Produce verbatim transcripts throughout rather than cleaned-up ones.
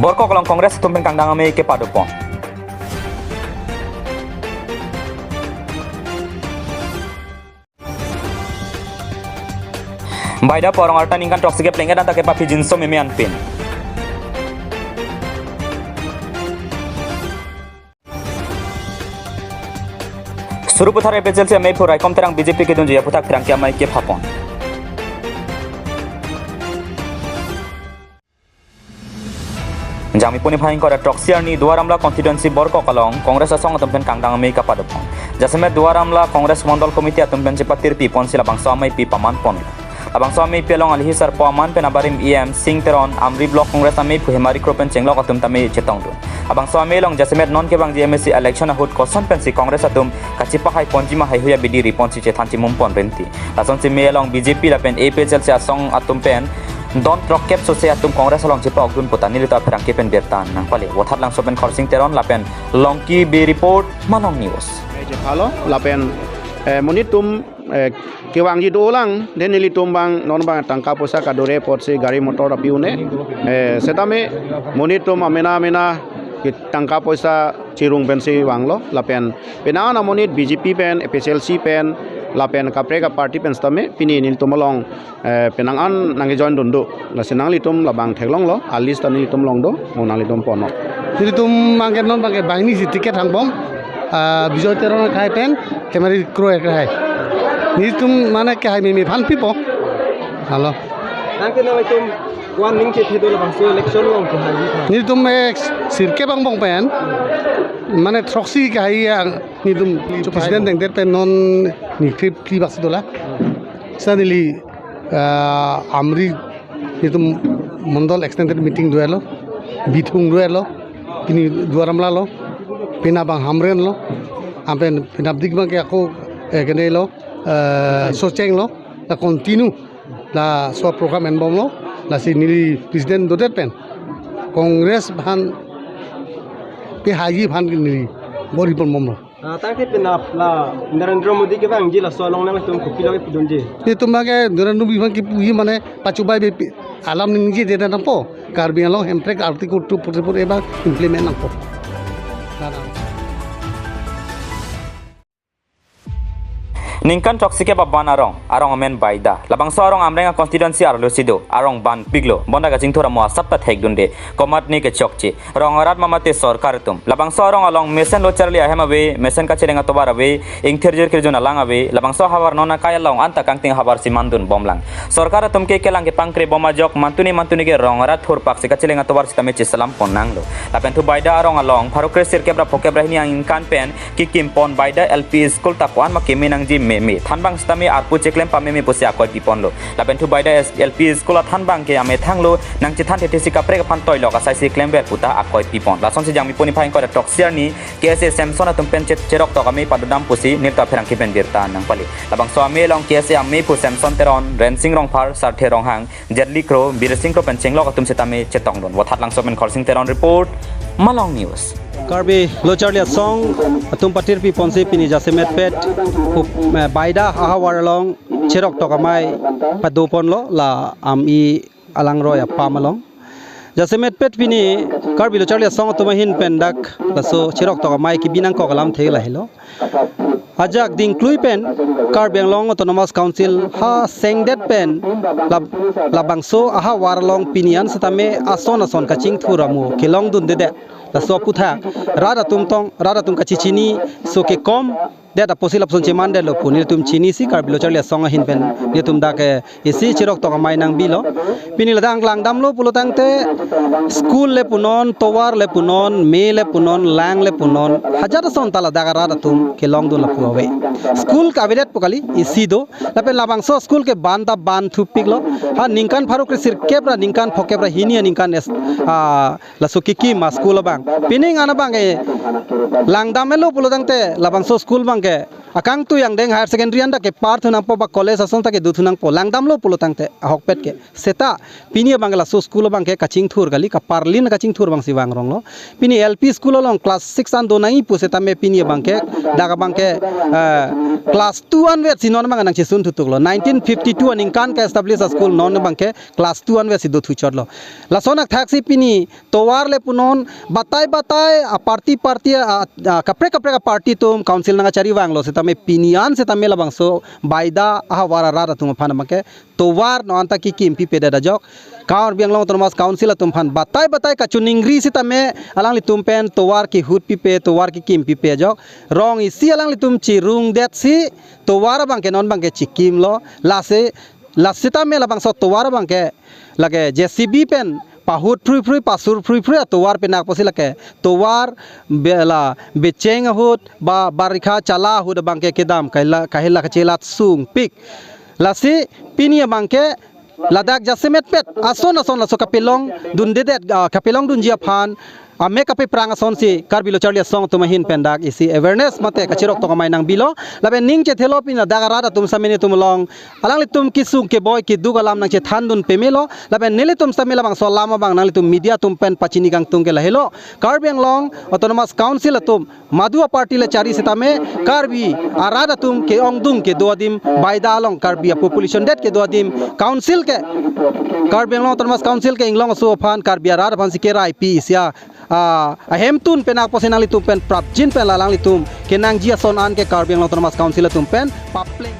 Borkok along Congress atum pen kangdang amei kepadopon. Baida pu arong arta ningkan throksi kep plengdet anta kepaphi jinso meme anpin. Sarupathar A P H L C ameiphu Raikom Terang B J P kedunji aphuthak pherangke amei kephapon. Jangmi puni phai ingkoi ra throksi arni Duar Amla constituency Borkok along Congress asong atum pen kangdang amei kepadopon. Jasemet Duar Amla Congress Mondol Committee atum pen chepatirpi ponsi labangso ameipi pamanpon. Labangso ameipi along alihi sarpo aman pen abarim E M Sing Teron, Amri Block Congress ameiphu Hemari Kro pen chenglok atum tame chetongdun. Labangso amei along jasemet non kevangji M A C election ahut koson pensi Congress atum kachipahai ponji ma haihui abidi riponsi chethan chimum pon rinti. Lasonsi amei along B J P lapen A P H L C asong atum pen don throkkep sose atum Congress along chepa-okdun puta nelitum apherangke pen birta nangpale. Vothatlangso pen Khorsing Teron lapen Longki Bey report, Malong News. Eh, je phalo, lapen, eh, monit atum, eh, kevangji dolang, den nelitum abang, non abang tangka poisa kadure apotsi gari motor api un-e. Eh, setame monit atum amena amena ke tangka poisa chirung pensi vanglo, lapen penang an amonit B J P pen, A P H L C pen, lapen kaprek aparty pen setame, pini nelitum along, eh, penang an nangkejoin dunde. Lasi nanglitum labang theklonglo, a list ta nelitum along do, mo nanglitum ponlo. Nelitum abangke non abangke banghini si ticket hangbom, ah, Bijoy Teron akhai pen, Hemari Kro akhai. Nelitum mane kehai meme aphan pipo. Halo. Nangke nanglitum ko-an ning chethe do labangso election along kehai aphan? Nelitum ek sirkep angbong pen, mane throksi kehai ang nelitum president dengdet pen non ni trip tri baksi dola. Sa neli, ah, Amri nelitum Mondol extended meeting do-etlo, Bithung do-etlo, pini Duar Amla lo, pini abang Hamren lo, anpen pini abang dik abangke ako, eh, kene lo, eh, Socheng lo, la continue, laso program enbomlo, lasi neli president dodet pen Congress aphan, P H I aphan neli bor-i ponbomlo. Ah, tangte penap la Narendra Modi kevangji laso along nangtum kopilo kepudunji? Nelitum abangke Narendra Modi abang kepuji mane pachubai be pi-, alam ningjeje nangpo. Karbi Anglong Hemprek Article two forty-four A abang implement nangpo. Nana. Ningkan throksi kep aban arong, arong amen Baida. Labangso arong Amreng a constituency arlo si do, arong banpiklo, bonta kachingthur amo asap ta thekdunde, komatne kechokche. Rong arat ma mate sorkar atum. Labangso arong along mesen lo charli ahem ave, mesen kacheleng atovar ave, ingthir jir kirjun alang ave, labangso ahavar non akai along anta kangting ahavar si mandunbomlang. Sorkar atum ke kelang kepangkrebom ajok, mantuni mantuni ke rong arat thurpak si kacheleng atovar sitame cheselam ponnanglo. Lapen thu Baida arong along, pharo kre sirkep ra phokep ra hini aningkan pen, kekimpon Baida L P school ta ko-an ma keme nangji meme. Thanbang sitame arpu cheklem pameme pusi akoi piponlo. Lapen thu Baida S-, L P school athanbang ke amethanglo, nangchethan thethe si kaprek aphan toilok asai si klemver puta akoi pipon. Lasonsi Jangmi puni phai ingkoi ra throksi arni K S A Samson atum pen che-, cherok tok amei padodam pusi nelitum apherangke pen birta nangpale. Labangso amei along K S A ameiphu Samson Teron, Rensing Rongphar, Sarthe Ronghang, Jetli Kro, Birsing Kro pen chenglok atum sitame chetongdun. Vothatlangso pen Khorsing Teron report, Malong News. Karbi lo charli asong atum patirpi ponsi pini jasemetpet, up-, eh, Baida ahavar along cherok tok amei padoponlo la Ami alangroi apam along. Jasemetpet pini Karbi lo charli asong atum ahin pen dak laso cherok tok amei kebi nangkok alamthe lahelo. Ajak dingklui pen Karbi Anglong Autonomous Council ha sengdet pen lab-, labangso ahavar along pini an sitame ason ason kachingthur amo kelongdundedet. Laso aphuthak rat atum tong, rat atum kachechini so kekomdet apotsi lapuson chemandetlo pu nelitum chinisi Karbi lo charli asong ahin pen nelitum dak, eh, isi cherok tok amei nangbilo. Pini ladak langdamlo pulo tangte school le punon, tovar le punon, me le punon, lang le punon, hajat ason ta ladak arat atum kelongdun lapu ave. School ke avedet pu kali, isi do. Lapen labangso school ke ban ta ban thupiklo. Ha ningkan pharo kre sirkep ra ningkan phokep ra hini aningkan es-, ah, laso kekim a school abang. Pining an abang ke langdam-etlo pulo tangte labangso school abang ke Akangtui angdeng higher secondary anta kepar thu nangpo ba college ason ta kedo thu nangpo, langdamlo pulo tangte ahokpet ke. Seta pini abang ke laso school abang ke kachingthur kali, kaparlin kachingthur abang si vangronglo. Pini L P school along class six an do nangji pu setame pini abang ke, dak abang ke, eh, class two anvet si non abang nangchesun thutuklo. Nineteen fifty-two aningkan ke-establish a-school non abang ke class two anvet si do thuchotlo. Lason athak si pini tovar le punon batai batai a-party party a, a, kaprek kaprek a-party atum council nangkachari vanglo setame pini an setame labangso Baida ahavar arat atum aphan abang ke tovar non anta kekim pipedet ajok Karbi Anglong Autonomous Council atum aphan batai batai kachiningri setame alanglitum pen tovar kehut pipe, tovar kekim pipe ajok. Rong isi alanglitum chirungdet si tovar abang ke non abang ke chikimlo. Lasi, lasi setame labangso tovar abang ke lake J C B pen pahut phrui phrui, pasur phrui phrui atovar pen apotsi lake tovar be-, la becheng ahut ba barikha chala ahut abang ke kedam kahela kahela kachelat sungpik. Lasi pini abang ke ladak jasemet pet ason ason laso kapelong dundedet, ah, kapelong dunji aphan amek kapeprang ason si Karbi Lo Charli Asong atum ahin pen dak isi awareness mate kachirok tok amei nangbilo. Lapen ning chethelo pini dak arat atum sitame nelitum along alanglitum kesung keboi keduk alam nangchethandun pamelo. Lapen nelitum sitame labangso alam abang nanglitum media atum pen pachini kangtung ke lahelo. Karbi Anglong Autonomous Council atum madu a-party le chari setame Karbi arat atum ke-ongdung kedo adim, Baida along Karbi a-population det kedo adim, council ke, Karbi Anglong Autonomous Council ke inglong aso aphan Karbi arat aphan si keraipi isi a, ah, ahemtun pen apotsi nanglitum pen prapjin pen la alanglitum kenangji ason an ke Karbi Anglong Autonomous Council atum pen papleng.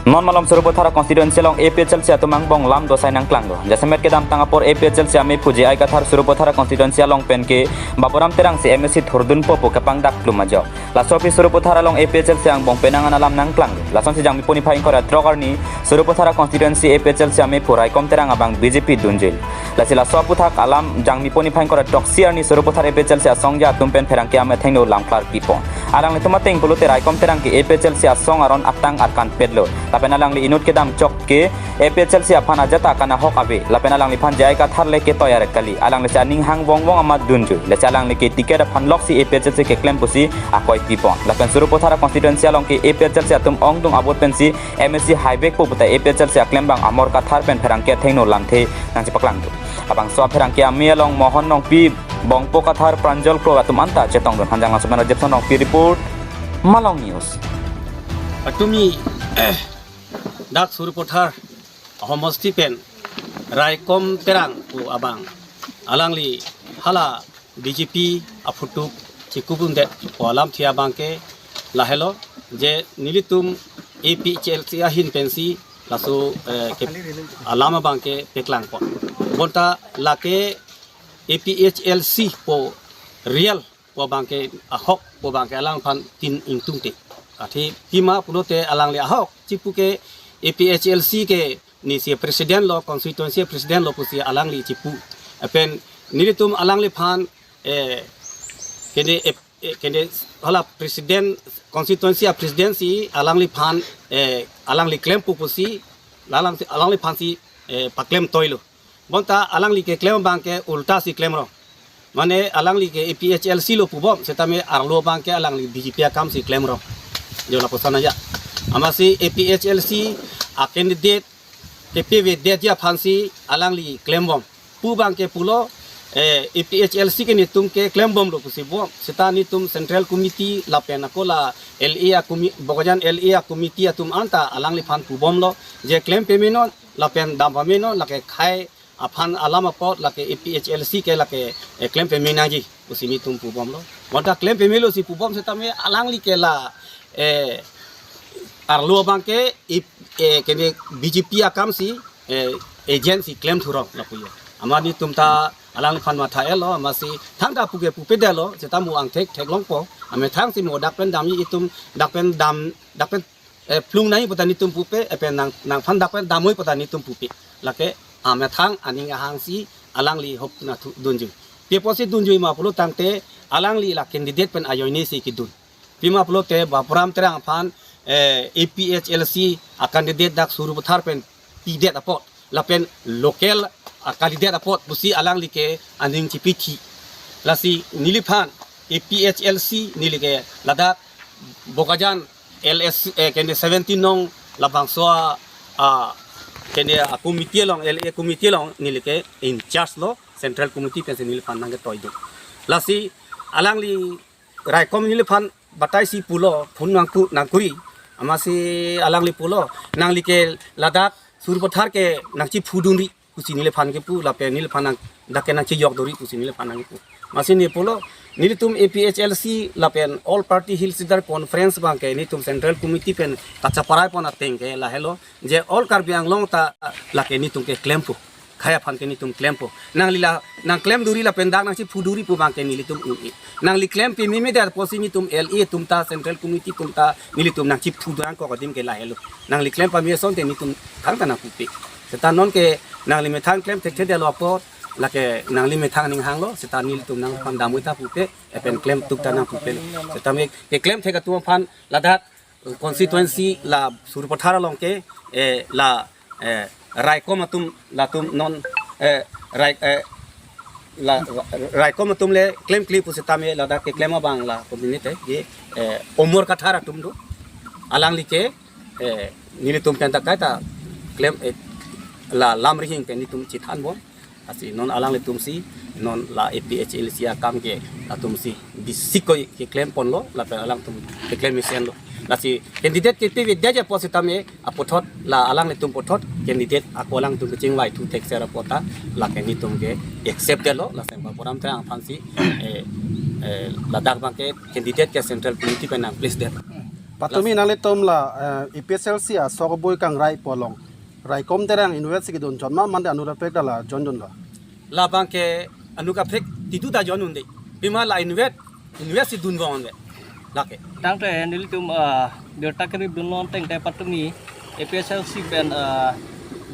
Non malom Sarupathar constituency along A P H L C atum angbong lam dosai nangklanglo. Jasemet kedamtang apor A P H L C amephu J I Kathar Sarupathar constituency along pen ke Baburam Terang si M A C thurdunpo pu kepangdak klum ajok. Laso aphi Sarupathar along A P H L C angbong penang an alam nangklanglo. Lasonsi Jangmipo niphai ingkoi ra throk arni Sarupathar constituency A P H L C amephu Raikom Terang abang B J P dunjuilo. Lasi laso aphuthak alam Jangmipo niphai ingkoi ra throksi arni Sarupathar A P H L C asong ja atum pen pherangke amethengno lamklar pipon. Alanglitum ateng pulote Raikom Terang ke A P H L C asong aron atang arkan petlo. Lapen alangli inut kedam chok ke A P H L C aphan ajat akan ahok ave. Lapen alangliphan J I Kathar le ketoi arek kali. Alangli si aning hang vong vong amat dunjui. Lasi alangli ke ticket aphan loksi A P H L C keklem pusi akoi pipon. Lapen Sarupathar constituency along ke A P H L C atum ongdung a-vote pensi M A C haivekpo puta A P H L C aklembang Amor Kathar pen pherangke athengno lamthe nangchepaklangdun. Labangso apherangke amei along Mohon Rongpi, Bongpo Kathar, Pranjal Kro atum anta chetongdun. Hanjanglangso pen Rajepson Rongpi report, Malong News. Atumi dak Sarupathar ahomosti pen Raikom Terang pu abang, alangli hala B J P aphuthak chikupdundet pu alamthe abang ke lahelo, je nelitum A P H L C ahin pensi laso, eh, ke alam abang ke peklangpo. Bonta lake A P H L C pu real pu abang ke ahok pu abang ke alangphan tin ingtungte. Athe pima pulote alangli ahok chipu ke A P H L C ke nisi president lo, constituency president lo pusi alangli chipu. Lapen nelitum alangliphan, eh, kene, eh, eh, kene hala president, constituency a-president si alangliphan, eh, alangli klempo pusi, lalang si, alangliphan si, eh, paklem toilo. Bonta alangli keklem abang ke ulta si klemrong. Mane alangli ke A P H L C lo pubom, setame arlo abang ke alangli B J P akam si klemrong. Jo lapuson aja. Amatsi A P H L C a-candidate kepavedetji aphansi alangli klembom. Pu abang ke pulo, eh, A P H L C ke netum ke klembomlo pusi bom. Seta netum Central Committee lapen ako la L A a-commi-, Bokajan L A a-committee atum anta alangliphan pubomlo. Je klem pamenon, lapen dam pamenon, lake khei aphan alam apot lake A P H L C ke lake, eh, klem pame nangji pusi netum pubomlo. Bonta klem pamelo si pubom setame alangli ke la, eh, arlo abang ke ip-, eh, kene B J P akam si, eh, agent si klem thurong lapu jo. Amat netum ta alangliphan matha-etlo, amatsi thangta puke pupedetlo, seta mo angthek theklongpo. Amethang si mo dak pen damji itum, dak pen dam, dak pen eh, plung nangji puta netum pupe, eh, pen nang, nangphan dak pen damnoi puta netum pupe. Lake amethang aning ahang si alangli hop nathu dunjui. Pi apotsi dunjui ma pulo tangte alangli la candidate pen ajoine si kedun. Pima pulote Baburam Terang aphan eh, A P H L C a candidate dak Sarupathar pen pidet apot, lapen local a candidate apot pusi alangli ke aning chipithi. Lasi neliphan A P H L C neli ke ladak Bokajan L S, eh, kene seventeen nong labangso a, a, kene a committee along, L A committee along neli ke in charge lo, central committee pensi neliphan nangketoidun. Lasi alangli raikom neliphan batai si pulo, phone nangku nangkuri, amatsi alangli pulo, nangli ke ladak Sarupathar ke nangchiphudunri pusi neliphan kepu, lapen neliphan nang dak ke nangchijokdunri pusi neliphan nangkepu. Amatsi ne pulo, nelitum A P H L C lapen All Party Hill Leaders Conference abang ke nelitum central committee pen kacheparai pon ateng ke lahelo, je all Karbi Anglong ta lake nelitum ke klempo. Khei aphan ke nelitum klempo. Nangli la nangklemdunri lapen dak nangchiphudunri pu abang ke nelitum un-e. Nangli klem pememe det apotsi nelitum L A atum ta, central committee atum ta, nelitum nangchiphudun nangkok adim ke lahelo. Nangli klem pame asonte nelitum thangta nangpupe. Seta non ke nangli methang klem thekthedetlo apot, lake nangli methang aning hanglo, seta nelitum nangphan damvoi ta pupe, lapen klemtup ta nangpupelo. Setame keklem thek atum aphan ladak constituency la Sarupathar along ke, eh, la, eh, raikom atum, latum non, eh, rai, eh, la raikom atum le klemkle pu setame ladak keklem abang la kombinite, eh, Omor Kathar atum do. Alangli ke, eh, nelitum pen ta kaita klem, eh, la lam rihing pen nelitum chethanbom. Lasi non alanglitumsi non la A P H L C akam ke latumsi bisik koi keklem ponlo, lapen alangtum keklem mesenlo. Lasi candidate kepipedet apot setame aputhot la alanglitum puthot candidate ako alangtum kechingvai thu thekser apot ta lake nelitum ke accept detlo, lason Bapuram Terang aphansi, eh, eh, ladak abang ke candidate ke central committee pen nangplace det. Patumi nanglitum la, eh, A P H L C asok boi kangrai pu along raikom Terang inutvet si kedun chot ma mande anut kaprek ta la joindunlo? Labang ke anut kaprek tidu ta join unde. Pima la inutvet, inutvet si dunvong unde. Lake. Tangte nelitum, ah, birta kerip dunlong tangte patumi A P H L C pen, ah,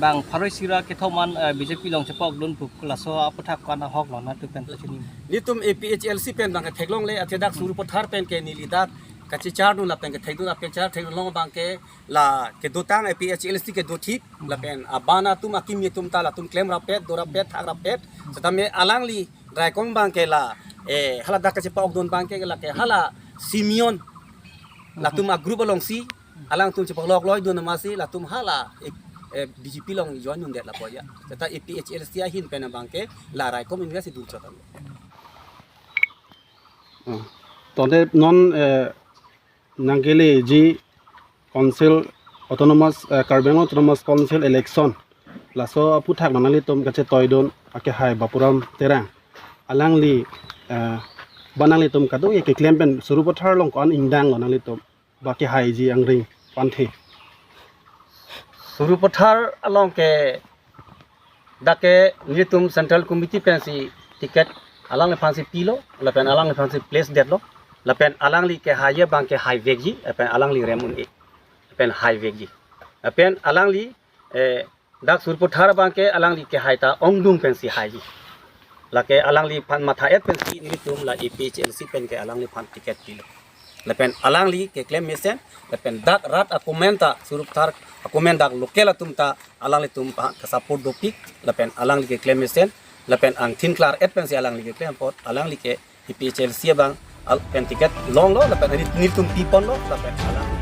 bang pharo isi ra kethom an, ah, B J P along chepokdun pu laso aputhak ko-an ahok lo nangtum pen pachini? Nelitum A P H L C pen abang ke theklongle, athe dak Sarupathar pen ke neli dak kachechardun lapen kethekdun, apechar theklong abang ke la kedotang A P H L C kedothip, lapen abana atum akimi atum ta latum klem rapet, do rapet, thak rapet. Setame alangli raikom abang ke la, eh, hala dak kachepokdun abang ke lake hala Simeon, latum a group alongsi alangtum chepoklokloi dun amatsi latum hala, eh, eh, B J P along join undet lapu ya. Seta A P H L C ahin pen abang ke la raikom inutvet si dun chot. Ah. Tangte non, eh, nangkeleji Council Autonomous, eh, Karbi Anglong Autonomous Council election, laso aputhak nanglitum kachetoidun akehai Bapuram Terang, alangli, eh, ba nanglitum kadokave keklem pen Sarupathar along ko-an ingdanglo nanglitum ba kehaiji angring panthe? Sarupathar along ke dak ke nelitum central committee pensi ticket alangliphansi pilo, lapen alangliphansi place detlo, lapen alangli kehai abang ke haivekji, lapen alangli rem un-e, lapen haivekji. Lapen alangli, eh, dak Sarupathar abang ke alangli kehai ta ongdung pensi haiji. Lake alangliphan matha-et pensi nelitum la A P H L C pen ke alangliphan ticket pilo. Lapen alangli keklem mesen, lapen dak rat akomen ta, Sarupathar akomen dak local atum ta alanglitum aphan kesupport dopik, lapen alangli keklem mesen, lapen angthin klar-et pensi alangli keklem apot, alangli ke A P H L C abang al pen ticket longlo, lapen neli, nelitum piponlo, lapen alang